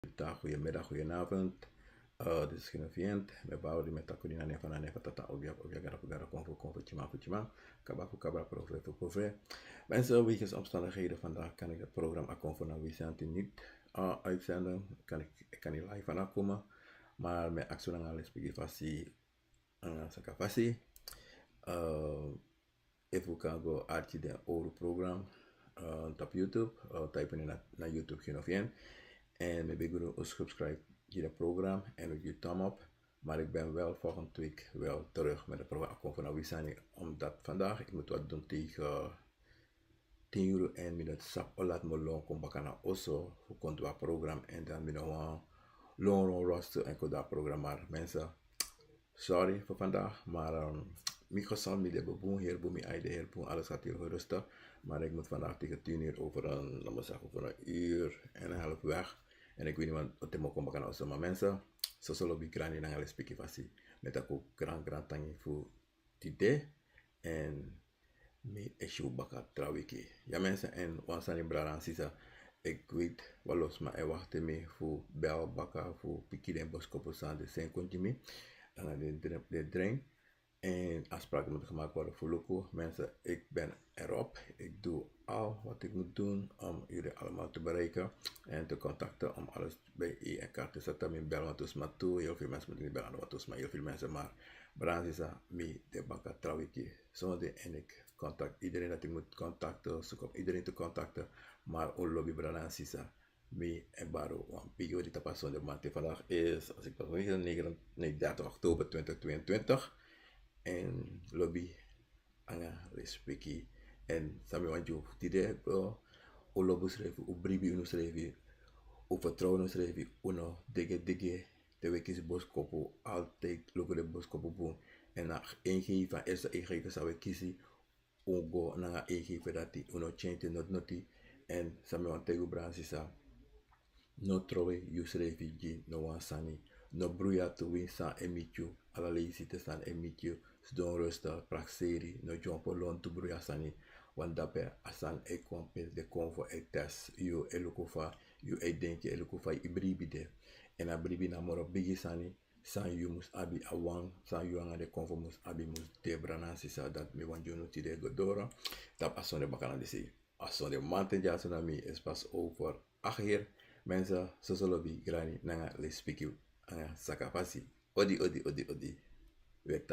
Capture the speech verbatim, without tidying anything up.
Goeiedag, goeiemiddag, goedenavond. Uh, dit is Genoviënt. Met Bauer die met Takurina Nefa na Nefa Tata Obia Obia Gara Gara Konfo Konfo Chima Fuchima. Kaba fu Kabra Profe fu Profe. Mensen, wegens omstandigheden vandaag kan ik het programma Akonfo na Wisanti niet uh, uitzenden. Kan ik, ik kan niet live aankomen. Maar mijn actie aan les fasi, uh, saka fasi. Uh, Efu kan go arki den owru program uh, op YouTube, uh, type in na, na YouTube Genoviënt. En mi begi un subscribe gi den program en un gi thumb up. Maar ik ben wel volgende week wel terug met het programma Akonfo na Wisani. Omdat vandaag ik moet wat doen tegen tien uur en mi no sabi o lati mi o lon kon baka na oso fu kon du a program en dan mi no wan lon lon rostu en kon du a program. Maar mensen, sorry voor vandaag, maar um, mi gezond, mi de bun, heel bun, mi eye de heel bun, alles gaat heel rustig. Maar ik moet vandaag tegen tien uur over een, laat maar zeggen, over een uur en een half weg. En ik weet niet wat het moet komen, maar mensen, zo zullen we grani nanga les fasi. Met dat ook gran gran tangi voor tide. En mi e si un baka tra wiki. Ya mensen, en wan sani brada nanga sisa, ik weet wan lo sma e wakti mi fu bel baka fu piki den boskopu san den seni kon gi mi. Nanga den dre-, den dren. En afspraken moeten gemaakt worden voor luku. Mensen, ik ben erop. Ik doe al wat ik moet doen om jullie allemaal te bereiken en te contacten om alles bij één en kaart te zetten. Mi bel want sma tu. Heel veel mensen moeten niet bellen want sma, heel veel mensen, maar brada nanga sisa, mi de baka tra wiki. Zonde en ik contact iedereen dat ik moet contacten, zoek op iedereen te contacten. Maar un lobi brada nanga sisa, mi e bari wan bigi odi tapu a sonde mamanten. Vandaag is, als ik dat niet, negen, nee, dertig oktober twintig tweeëntwintig. En lobi nanga lespeki. En san mi wani gi un fu tide, bro, un lobi unsrefi, un bribi unsrefi, un vertrouw unsrefi, un no digi digi te un e kisi boskopu, altijd luku den boskopu bun. En na ingeving, eerste ingeving san un e kisi, un go nanga ingeving dati, un no tyari noti noti. En san mi wani taigi un brada nanga sisa, no trowe yusrefi gi no wan sani. No bruya tu winsi san e miti yu, ala leisi te san e miti yu, sidon rustig, prakseri, no dyompo, lontu bruya sani. Want dape a sani e kon pe den Akonfo e test yu, e luku fa yu e denki, e luku fa yu bribi de. En a bribi na moro bigi sani san yu mus abi, a wan san yu nanga den Akonfo mus abi mus de, brada nanga sisa. Dati mi wani gi unu tide go doro tapu a sonde bakana disi. A sonde mamanten, dyaso na mi e pasa over acht uur. Mensen, soso lobi, grani nanga lespeki nanga saka fasi. Odi, odi, odi, odi. Weta.